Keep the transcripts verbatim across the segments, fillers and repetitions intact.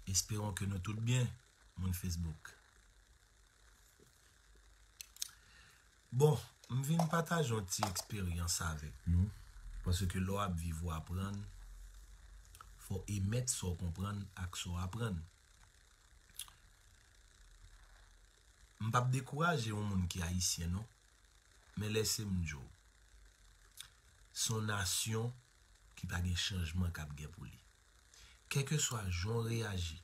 Espérons que nou tout byen, moun Facebook. Bon, m vin pataje yon ti eksperyans avèk nou, paske lè w ap viv ou aprann, fò w emèt sa w konprann ak sa w aprann. M p ap dekouraje yon moun ki ayisyen non, men lèse m di w, se yon nasyon ki pa gen chanjman k ap gen pou li. Kèlkeswa jan w reyaji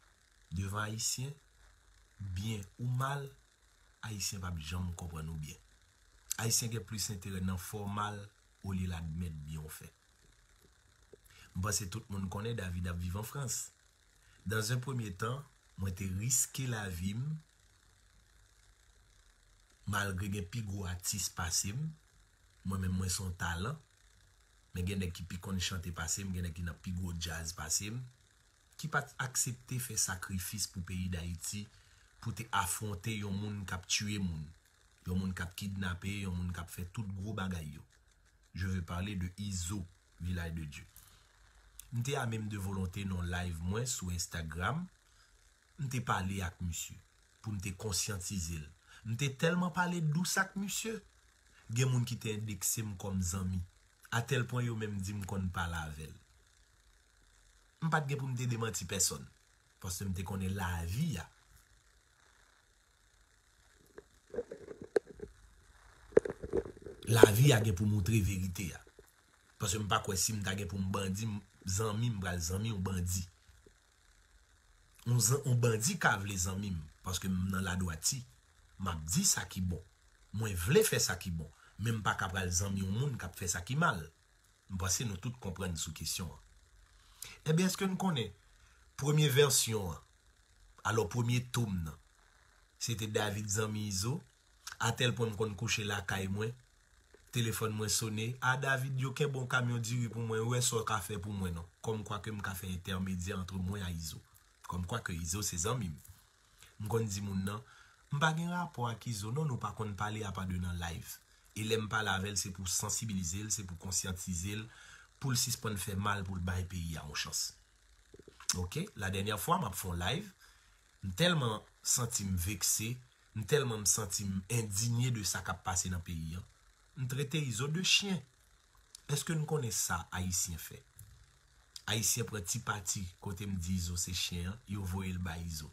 devan ayisyen, byen ou mal, ayisyen p ap janm konprann ou byen. Ayisyen gen plis enterè nan fè w mal olye l admèt byen w fè. M panse tout moun konnen David ap viv an Frans. Dans un premier temps, mwen te riske lavi m, malgre gen pi gwo atis pase m, mwen menm mwen se yon talan, men gen nèg ki pi konn chante pase m, gen nèg ki nan pi gwo djaz pase m, ki pa t aksepte fè sakrifis pou peyi Dayiti, pou te afwonte yon moun k ap tiye moun, yon moun k ap kidnape, yon moun k ap fè tout gwo bagay yo. Je veux parler de Izo, Vilaj de Dye. M te ame m de volonte nan live mwen sou Instagram, m te pale ak misye pou m te konsyantize l. M te tèlman pale dous ak misye, gen moun ki te endekse m kòm zanmi, atèl pwen yo menm di m konn pale avè l. M pa t gen pou m te demanti pèsonn, paske m te konnen lavi a. Lavi a gen pou moutre verite a. Paske m pa kwè si m ta gen pou m bandi, m, zanmi, m pral zanmi yon bandi. Yon zan-, yon bandi ka vle zanmi m, paske m nan ladwati. M ap di sa ki bon. Mwen vle fè sa ki bon, men m pa ka pral zanmi yon moun k ap fè sa ki mal. M panse nou tout konprann sou kesyon an. Ebyen, èske n konnen premye vèsyon an, alò premye tom nan, se te David zanmi Izo, atèl pwen m konn kouche lakay mwen, telefòn mwen sone, a David, yo kenbe yon kamyon diri pou mwen, wè sa w ka fè pou mwen non. Kòmkwa ke m ka fè entèmedyè ant mwen a Izo. Kòmkwa ke Izo se zanmi m. M konn di moun nan, m pa gen rapò ak Izo non, nou pa konn pale apa de nan live. E lè m pale avè l, se pou sansibilize l, se pou konsyantize l, pou l sispann fè mal, pou l bay peyi a yon chans. Oke, la dènyè fwa m ap fè yon live, m tèlman santi m vekse, m tèlman m santi m endinye de sa k ap pase nan peyi an, m trete Izo de chyen. Èske n konnen sa Ayisyen fè? Ayisyen pran ti pati kote m di Izo se chyen an, yo voye l bay Izo.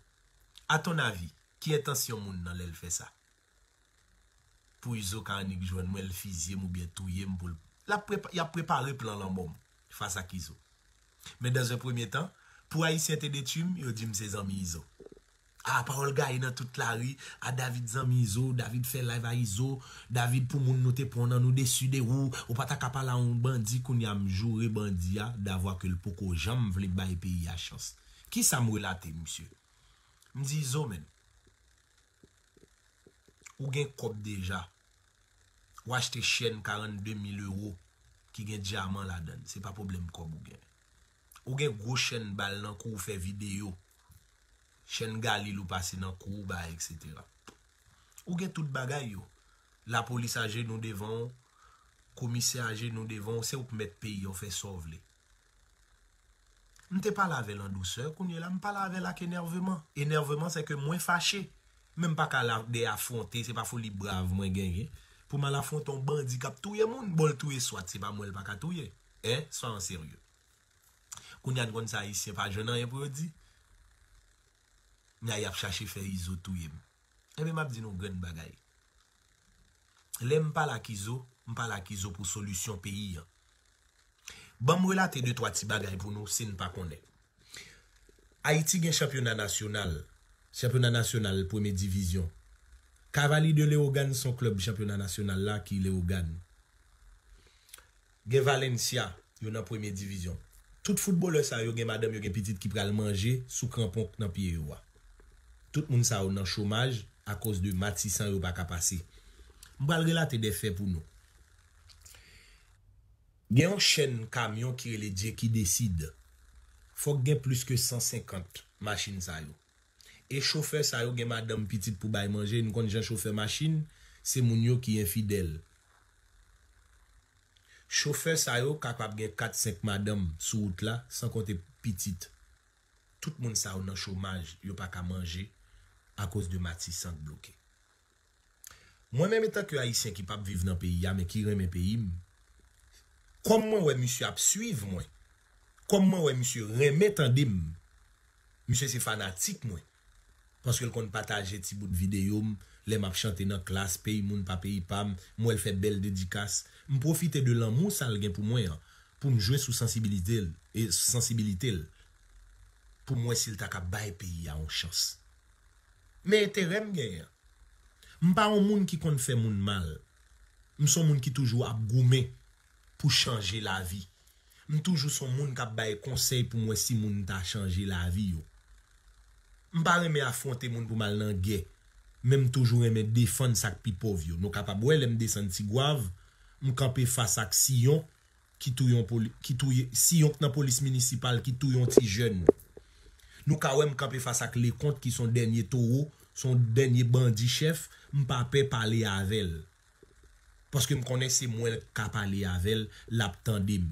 Atonavi, ki entansyon moun nan lè l fè sa? Pou Izo ka annik jwenn mwen, l fizye m oubyen touye m pou l. L ap prepa-, y ap prepare plan lanmò m fas ak Izo. Men dans un premier temps, pou Ayisyen te detwi m, yo di m se zanmi Izo. A, pawòl gaye nan tout lari, a David zanmi Izo, David fè live a Izo, David pou moun nou te pran nan nou desi de ou, ou pa ta ka pale a yon bandi, kounye a m joure bandi a, davwa ke l poko janm vle bay peyi a chans. Kisa m relate, misye? M di Izo, men, ou gen kòb deja. Ou achte chèn karannde mil ewo ki gen dyaman ladan l. Se pa pwoblèm kòb ou gen. Ou gen gwo chèn bal nan kou w fè videyo. Chèn Galil ou pase nan kou w bay, etsetera. Ou gen tout bagay yo. Lapolis ajenou devan w, komisè ajenou devan w, se ou k mèt peyi a, w fè sa w vle. M te pale avè l an dousè, kounye la m pale avè l ak enèveman. Enèveman, se ke mwen fache. Men m pa ka la de afwonte, se pa foli brav mwen genyen. Pou m al afwonte yon bandi k ap touye moun, bon l touye swat, se pa mwen l pa ka touye. Hein, soyons sérieux. Kounye a n konn sa Ayisyen pa jwenn anyen pou yo di. Nya y ap chache fè Izo touye m. Ebyen m ap di nou grenn bagay. Lè m pale ak Izo, m pale ak Izo pou solisyon peyi an. Ban m relate de twa ti bagay pou nou si n pa konnen. Ayiti gen chanpyona nasyonal, chanpyona nasyonal premye divizyon. Cavaliers de Léogâne se yon klèb chanpyona nasyonal la ki Léogâne. Gen Valencia, yo nan premye divizyon. Tout foutbolè sa yo gen madanm yo, gen pitit ki pral manje sou kranpon k nan pye yo a. Tout moun sa yo nan chomaj akoz de matisan yo pa ka pase. M pral relate de fè pou nou. Gen yon chèn kamyon ki rele Dye ki desid. Fòk gen plis ke san senkant machin sa yo. E chofè sa yo gen madanm, pitit pou bay manje, n konn jan chofè machin, se moun yo ki enfidèl. Chofè sa yo kapab gen kat, senk madanm sou wout la, san konte pitit. Tout moun sa yo nan chomaj, yo pa ka manje akoz de Matisan k bloke. Mwen menm, antanke Ayisyen ki p ap viv nan peyi a, men ki renmen peyi m, kòm mwen wè misye ap swiv mwen, kòm mwen wè misye renmen tande m, misye se fanatik mwen, paske l konn pataje ti bout videyo m lè m ap chante nan klas, peyi moun pa peyi pa m, m wè l fè bèl dedikas, m pwofite de lanmou sa l gen pou mwen an, pou m jwe sou sansibilite l, e sansibilite l, pou m wè si l ta ka bay peyi a yon chans. Men enterè m genyen an. M pa yon moun ki konn fè moun mal. M se yon moun ki toujou ap goumen pou chanje lavi. M toujou se yon moun k ap bay konsèy pou m wè si moun ta chanje lavi yo. M pa renmen afwonte moun pou m al nan gè, men m toujou renmen defann sa k pi pòv yo. Nou kapab wè lè m desann Tigwav, m kanpe fas ak Siyon, ki touye yon poli-, ki touye, Siyon k nan polis minisipal ki touye yon ti jèn. Nou ka wè m kanpe fas ak Lekont ki se yon dènye towo, se yon dènye bandi chèf, m pa pè pale avè l. Paske m konnen se mwen k ka pale avè l, l ap tande m.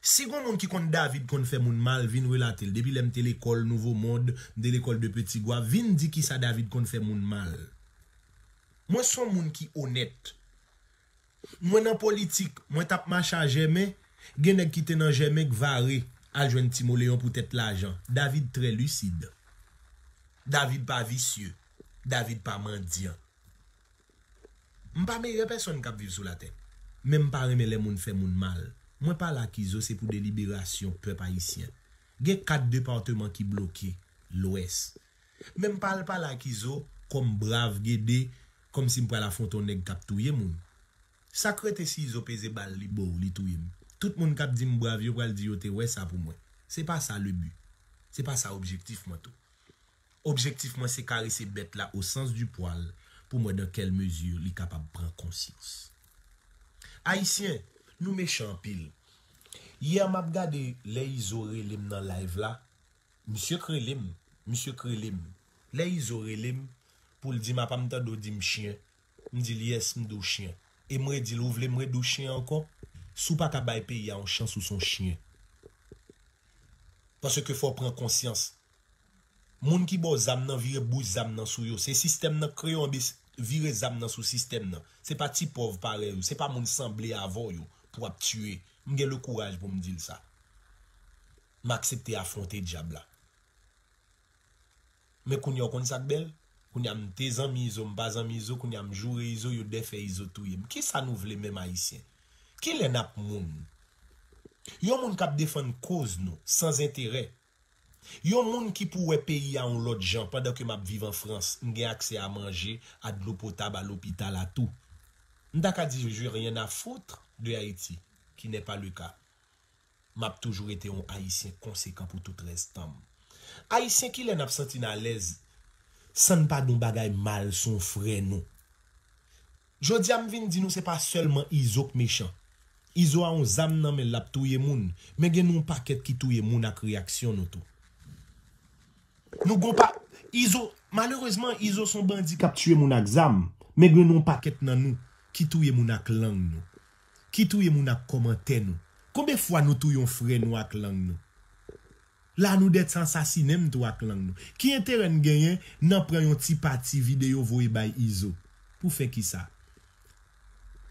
Si gon moun ki konn David konn fè moun mal, vin relate l. Depi lè m te lekòl Nouvo Mond, m te lekòl de Petit Goâve, vin di kisa David konn fè moun mal. Mwen se yon moun ki onèt. Mwen nan politik, mwen t ap mache a Jèmen, gen nèg ki te nan Jèmen k vare al jwenn Ti Moleyon poutèt lajan. David trè lisid. David pa visye. David pa mandyan. M pa meyè pèsonn k ap viv sou latè, men m pa renmen lè moun fè moun mal. Mwen pale ak Izo se pou deliberasyon pèp ayisyen. Gen kat depatman ki bloke Lwès. Men m pa al pale ak Izo kòm brav gede, kòmsi m pral afwonte yon nèg k ap touye moun. Sa k rete si Izo peze bal li bo w, li touye m? Tout moun k ap di m brav yo pral di yo te wè sa pou mwen. Se pa sa le but. Se pa sa objektif mwen tou. Objektif mwen se karese bèt la au sens du poil pou m wè dans quelle mesure li kapab pran konsyans. Ayisyen, nou mechan anpil. Yè m ap gade lè Izo rele m nan live la, misye k rele m, misye k rele m. Lè Izo rele m pou l di m apa m tande w di m chyen, m di l yes, m di w chyen. E m redi l ou vle m redi w chyen ankò? Si w pa ka bay peyi a yon chans ou se yon chyen. Paske fò w pran konsyans. Moun ki ba w zam nan vire bouch zam nan sou yo. Se sistèm nan k kreye w anben vire zam nan sou sistèm nan. Se pa ti pòv parèy ou, se pa moun sanble avè w yo pou w ap tiye. M gen le kouraj pou m di l sa. M aksepte afwonte dyab la. Men kounye a w konn sa k bèl? Kounye a m te zanmi Izo, m pa zanmi Izo, kounye a m joure Izo, yo defè Izo touye m. Kisa nou vle menm ayisyen? Kilè n ap moun? Yon moun k ap defann koz nou, san enterè. Yon moun ki pou wè peyi a yon lòt jan pandan ke m ap viv an Frans, m gen aksè a manje, a dlo potab, a lopital, a tou. M ta ka di je rien à foutre de Haïti, qui n'est pas le cas. M ap toujou rete yon Ayisyen konsekan pou tout rès tan m. Ayisyen, kilè n ap santi n alèz san n pa di yon bagay mal sou yon frè nou? Jodi a m vin di nou se pa sèlman Izo k mechan. Izo a yon zam nan men l, l ap touye moun, men gen nou yon pakèt ki touye moun ak reyaksyon nou tou. Nou gon pa, Izo, malerezman, Izo se yon bandi k ap tiye moun ak zam, men gen nou yon pakèt nan nou ki touye moun ak lang nou, ki touye moun ak kòmantè nou. Konbyen fwa nou touye yon frè nou ak lang nou? La nou dèt sa ansasinen m tou ak lang nou. Ki enterè n genyen nan pran yon ti pati videyo voye bay Izo? Pou fè kisa?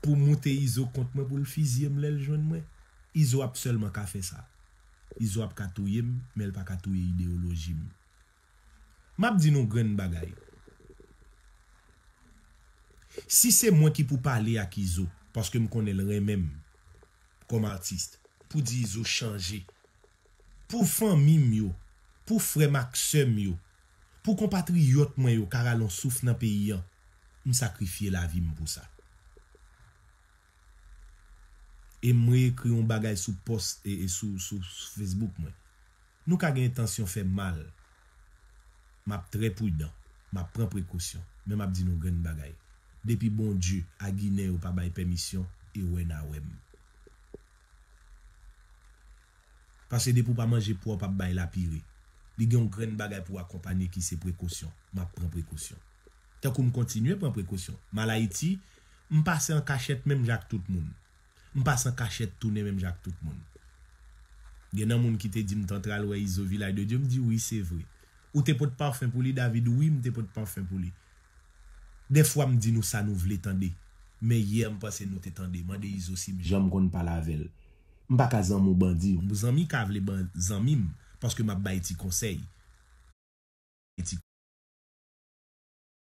Pou moute Izo kont mwen pou l fizye m lè l jwenn mwen? Izo ap sèlman ka fè sa. Izo ap ka touye m, men l pa ka touye ideyoloji m. M ap di nou grenn bagay. Si se mwen ki pou pale ak Izo, paske m konnen l renmen m kòm atis, pou di Izo chanje. Pou fanmi m yo, pou frè m ak sè m yo, pou konpatriyòt mwen yo ka rale yon souf nan peyi an, m sakrifye lavi m pou sa. E m reekri yon bagay sou pòs e, e sou, sou, sou Facebook mwen. Nou ka gen entansyon fè m mal. M ap trè pridan. M ap pran prekosyon. Men m ap di nou grenn bagay. Depi Bondye a Ginen yo pa bay pèmisyon, e wè n a wè m. Paske depi w pa manje pwa, w p ap bay lapire. Li gen yon grenn bagay pou w akonpanye ki se prekosyon. M ap pran prekosyon. Tankou m kontinye pran prekosyon. M al Ayiti, m pase an kachèt menm jan ak tout moun. M pase an kachèt tounen menm jan ak tout moun. Gen nan moun ki te di m, "Tantra al wè Izo Vilaj de Dye." M di, "Wi, se vre." "Ou te pot pafen pou li, David?" "Wi, m te pot pafen pou li." Dèfwa m di nou sa nou vle tande. Men yè m panse nou te tande. Mande Izo si m janm konn pale avè l. M pa ka zanmi w bandi. Zanmi ka vle ban-, zanmi m, paske m ap bay ti konsèy.